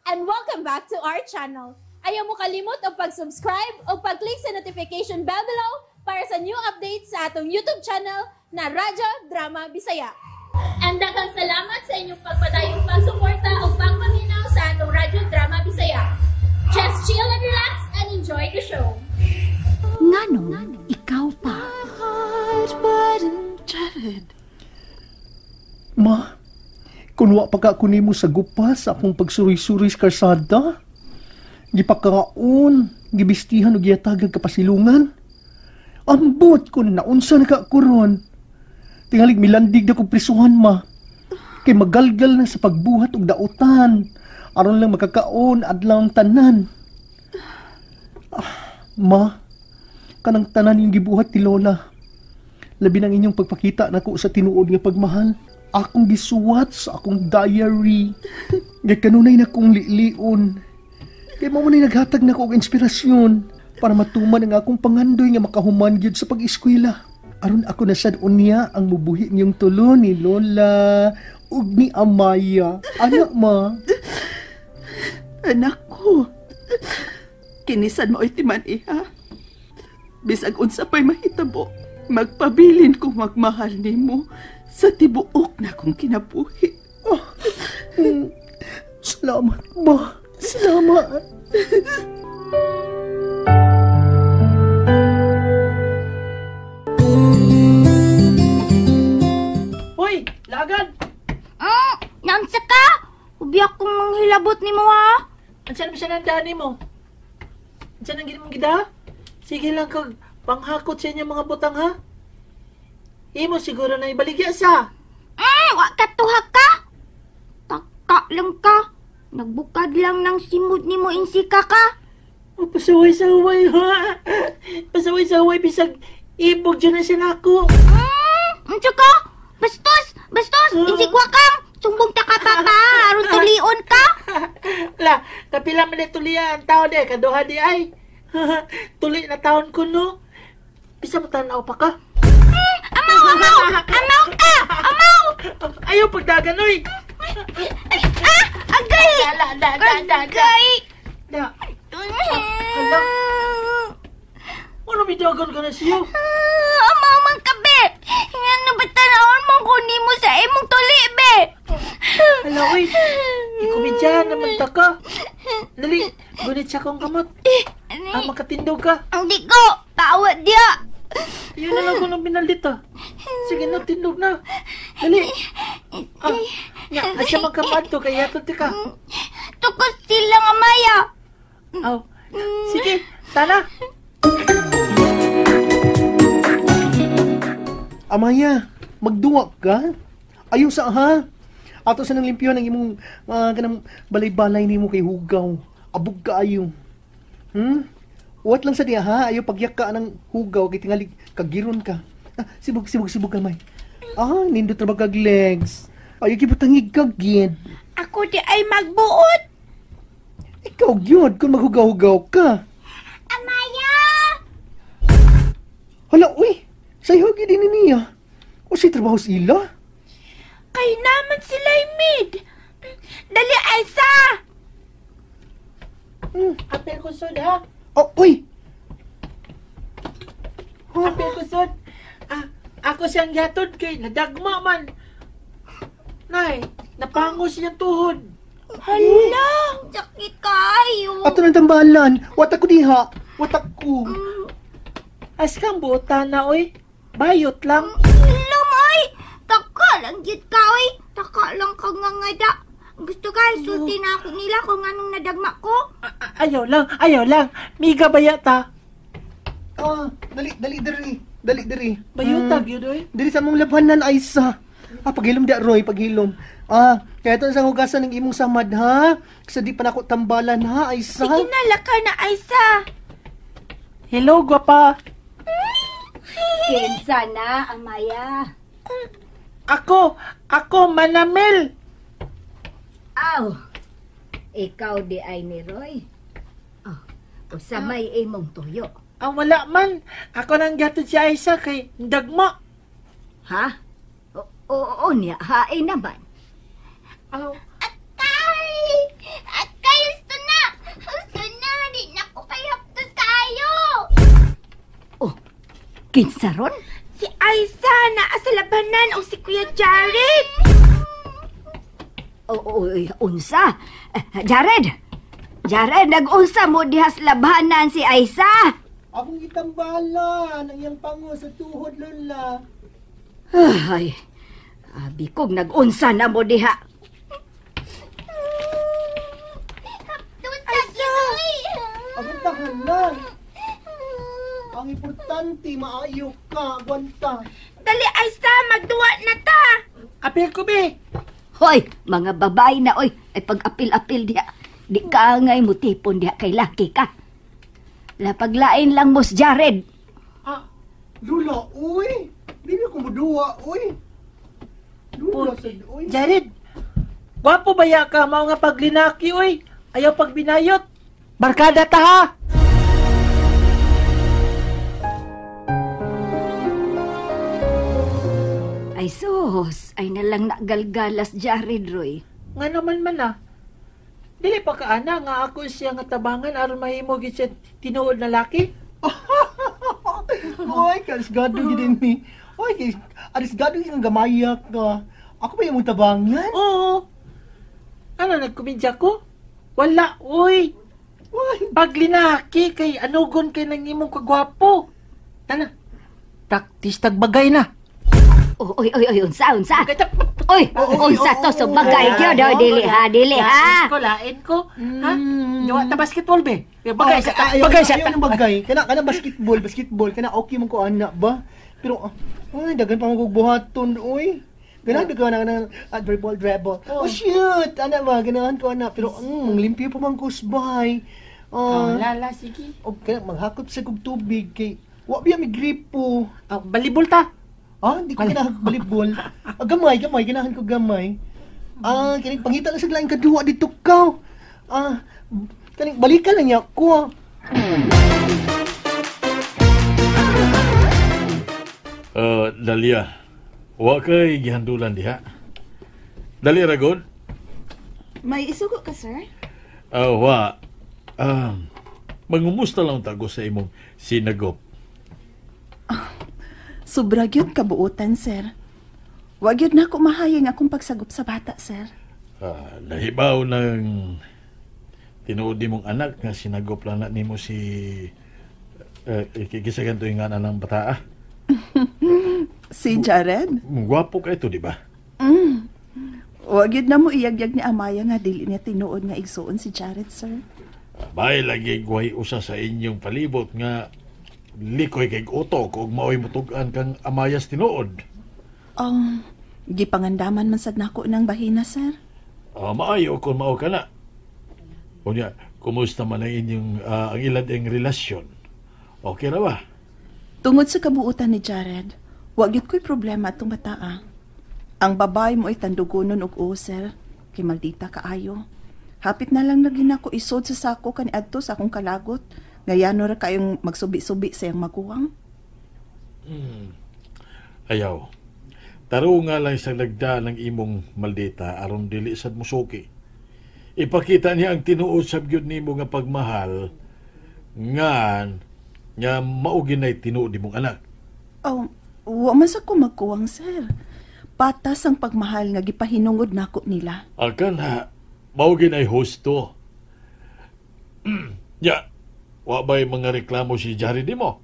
And welcome back to our channel. Ayaw mo kalimot og pag-subscribe o pag-click sa notification bell below para sa new updates sa atong YouTube channel na Radyo Drama Bisaya. And daghang salamat sa inyong pagpadayong pagsuporta o pagpaminaw sa atong Radyo Drama Bisaya. Just chill and relax and enjoy the show. Nganong ikaw pa? Jared. Ma, kung wa pa ka nimo sa gupas akong pagsuroy-suroy sa karsada, gipakaon, gibistihan og gihatagag kapasilungan. Ambot kun naunsa na ka kuron. Tingalig milandig na kong prisuhan, ma. Kay magalgal na sa pagbuhat og dautan. Aron lang makakaon adlaw ang tanan. Ah, ma, kanang tanan yung gibuhat ni Lola. Labi ng inyong pagpakita nako sa tinuod nga pagmahal. Akong gisuwat sa akong diary. Nga kanunay na kong lilion. Kay mao man ay naghatag nako og inspirasyon para matuman ang akong pangandoy nga makahuman gyud sa pag-eskwela. Aron ako na sad unya ang mubuhi niyong tulo ni Lola ug ni Amaya. Anak, ma. Anak ko. Kinisan mo timan iha. Bisag unsa pa'y mahitabo, magpabilin kong magmahal nimo sa tibuok na kong kinabuhi. Oh, salamat, ma. Salamat. Hoy, lagan! Naunsa ka? Ubi akong manghilabot nimo ha? Ansa naman siya nandaan nimo? Ansa nang ginimong gida? Sige lang kag panghakot sa inyong mga butang ha? Imo siguro na ibaligya sa. Wa ka tuha ka? Taka lang ka. Nagbukad lang ng simod nimo insika ka. Oh, pasaway-saway ha. Pasaway-saway bisag ibog dyan na siya nako. Unsa ka? Bastos, bastos, insikwa kang. Sumbong ta ka papa, aron tulion ka. La, kapila man ni tulian ang tao de, kaduha di ay. Tuli na taon ko no. Bisa mo tanaw pa ka? Amaw, amaw! Amaw ka! Amaw! Ayaw pagdagan, oy! Ah! Agay! Da, da, da, da, Agay! Da. Hala. Ano bidagan ka na siyo? Amaw man ka, be! Ano ba tanawon mong kunin mo sa imong tuli, be? Hala, oy! Ikumidya naman ta ka. Dali, gunit siya kong kamot. Ah, makatindog ka. Hindi ko! Tawad diya! Yun na lang kung nang binalit ah. Sige na, tindog na. Dali. Ah, nga, asya magkamad to, kaya to ka. Tukos silang amaya. Aw, sige, tara. Amaya, magduwa ka? Ayaw sa ha? Ato sa nang limpyo ng imong kanang balay-balay nimo kay hugaw. Abog ka ayo. Uwat lang sa diya ha, ayaw pagyak ka ng hugaw kay tingali kagiron ka. Ah, sibog sibog sibog kamay. Ah, nindot ra ba kag legs? Ayaw gibutangig ka gid. Ako di ay magbuot. Ikaw gyud kung maghugaw-hugaw ka. Amaya! Hala, uy. Sayo gyud ni niya. O si trabaho sila? Kay naman sila mid. Dali Aisa. Apel ko sud ha. Oh, uy! Apel ko sud. Ah, ako siyang gatod kay nadagma man. Nay, napangos siyang tuhod. Hala, sakit kayo. Ato nang tambalan. Watak ko diha. Watak ko. As kang buotan na, oy. Bayot lang. Hala, oy. Taka lang gid ka, oy. Taka lang ka nga nga. Gusto ka, sulti na ako nila kung anong nadagma ko. Ayaw lang, ayaw lang. Miga baya ta. Ah, dali, dali, dali. Dali, dali. Bayutag yun, oy. Dali sa mong labhanan, Aisa. Ah, paghilom di, Roy, paghilom. Ah, kaya ito sa hugasan ng imong samad, ha? Kasi di pa nako tambalan, ha, Aisa? Sige na, laka na, Aisa. Hello, gwapa. Kinsa na, Amaya? Ako, Manamel. Aw, ikaw di ay ni Roy. Oh, usa may imong tuyo. Ah, wala man. Ako nang gatod si Aisa kay dagma. Ha? Oo niya, hain naman. Aw. Akay! Akay, Kinsa ron? Si Aiza naa sa labanan o si Kuya Jared. Oy, unsa? Jared! Jared, nag-unsa mo diha sa labanan si Aiza? Akong gitambalan ang iyang pango sa tuhod, Lola. Ay, abi kog nag-unsa na mo diha. Aiza! Akong tahanan. Ang importante, maayo ka, agwanta. Dali, Aiza, magduwa na ta. Apil ko, be. Hoy, mga babae na, oy, ay pag-apil-apil diha. Di ka ngay mo tipon diha kay laki ka. Lapaglain lang mo si Jared. Ah, Lula, uy! Di na ko muduwa, uy! Lula, sad, uy! Jared, gwapo ba ya ka? Mao nga paglinaki, oy. Ayaw pagbinayot. Barkada ta, ha? Ay sus, ay nalang nagalgalas Jared, Roy. Nga naman man, ah. Dili pa ka, ana, nga ako siya nga tabangan aron mahimo gid siya tinuod na laki. Oy, karisgado gid ni. Oy, arisgado gid ang gamaya ka. Ako ba yung tabangan? Oo. Ano, nagkomedya ko? Wala, oy. Oy, Paglinaki kay anugon kay nang imong kagwapo. Tana, practice tagbagay na. Oy, oy, oy, unsa, unsa. Bagay ta- Oy, unsa to so bagay gyud, oy, dili ha, dili ha. Lain ko, lain ko. Ha? Duwa ta basketball be. Bagay sa ayaw, bagay sa ayaw ng bagay. Kana basketball, basketball kana okay man ko ana ba. Pero ay daghan pa man kog buhaton oy. Ganahan ko na dribble dribble. Oh shoot, ana ba ganahan ko ana pero manglimpyo pa man ko usbay. Oh, lala, sige. Og kana manghakot sa kog tubig kay wa biya mi gripo. Ah, balibol ta. Ah, hindi ko ganahan balibol. Ah, gamay, gamay, ganahan ko gamay. Ah, kaning pangita lang sa laing kaduwa dito ka. Ah, kaning balikan lang niya ko. Dalia, wa kay gihandulan diha. Dali ra gud. May isugo ka, sir? Wa. Mangumusta lang tago sa imong sinagop. Sobra gyud kabuotan, sir. Wa gyud na ako mahayang akong pagsagop sa bata, sir. Nahibaw ng tinuod nimong anak nga sinagop lang na nimo si kisa ganito yung nga ng bata. Si Jared? Gwapo ka ito, di ba? Wa gyud na mo iyagyag ni Amaya nga dili niya tinuod nga igsuon si Jared, sir. Bay lagi guhay usa sa inyong palibot nga likoy kay utok og maoy mutug-an kang Amayas tinuod. Gipangandaman man sad nako ng bahina, sir. Maayo kung mao ka na. Unya, kumusta man ang inyong ang ilad ang relasyon? Okay ra ba? Tungod sa kabuutan ni Jared, wa gyud ko'y problema atong bataa. Ang babae mo ay tandugonon og oo, sir. Kay maldita kaayo. Hapit na lang lagi nako isod sa sako kaniadto sa akong kalagot. Ngayano ra kayong magsubi-subi sa iyang maguwang. Ayaw. Taro nga lang sa lagda ng imong maldita aron dili sad musuki. Ipakita niya ang tinuod sa gyud nimo nga pagmahal ngan nga mao ginay tinuod nimong anak. Oh, wa man sa ko magkuwang, sir. Patas ang pagmahal nga gipahinungod nako nila. Akan ha, mao ginay husto. Ya, wa ba'y mga reklamo si Jared nimo?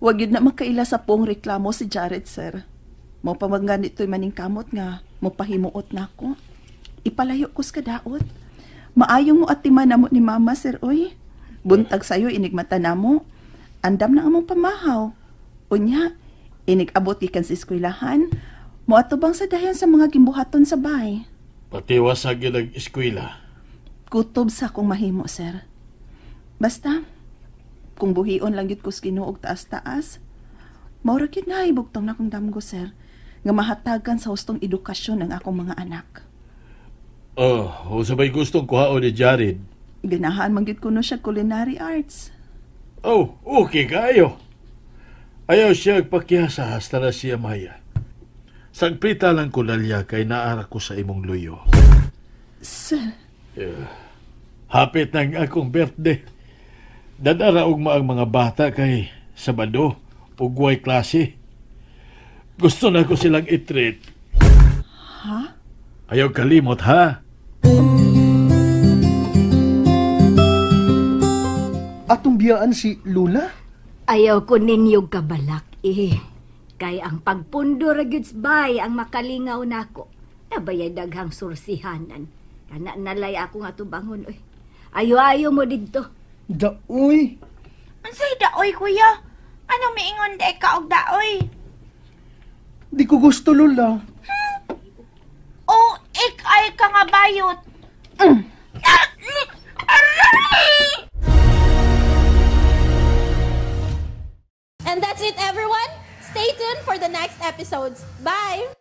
Wa gyud na makaila sa pong reklamo si Jared, sir. Mo pamanggan ito'y maningkamot nga mopahimuot nako. Ipalayo ko sa kadaot. Maayong mo atiman namo ni Mama, sir, oy. Buntag sayo inigmata namo. Andam na among pamahaw. Unya, inig-abot gikan sa eskwelahan. Moatubang sa dayon sa mga gimbuhaton sa bahay. Patiwas sa gyud ang eskwela. Kutob sa akong mahimo, sir. Basta, kung buhion lang gyud ko sa Ginoo og taas-taas, maura gyud na ibugtong na akong damgo, sir, nga mahatagan sa hustong edukasyon ang akong mga anak. Oh, unsa bay gustong kuhaon ni Jared? Ganahan man gyud kuno siya culinary arts. Oh, okay kaayo. Ayaw siya agpakyasa hasta na siya maya. Sagpita lang ko Dalia kay naara ko sa imong luyo. Sir, Yeah. Hapit ng akong birthday. Dadara ugma ang mga bata kay Sabado. Ug way klase. Gusto na ko silang i-treat. Ha? Ayaw kalimot, ha? Atong biyaan si Lula? Ayaw ko ninyo kabalak eh. Kay ang pagpundo ra gyud bay ang makalingaw nako. Nabayay daghang sursihanan. Kana nalay ako nga tubangon oy. Ayo-ayo mo didto. Daoy. Unsay daoy, kuya? Ano miingon day ka og daoy? Di ko gusto, Lola. O ik ay ka nga bayot. Aray! And that's it, everyone. Stay tuned for the next episodes. Bye!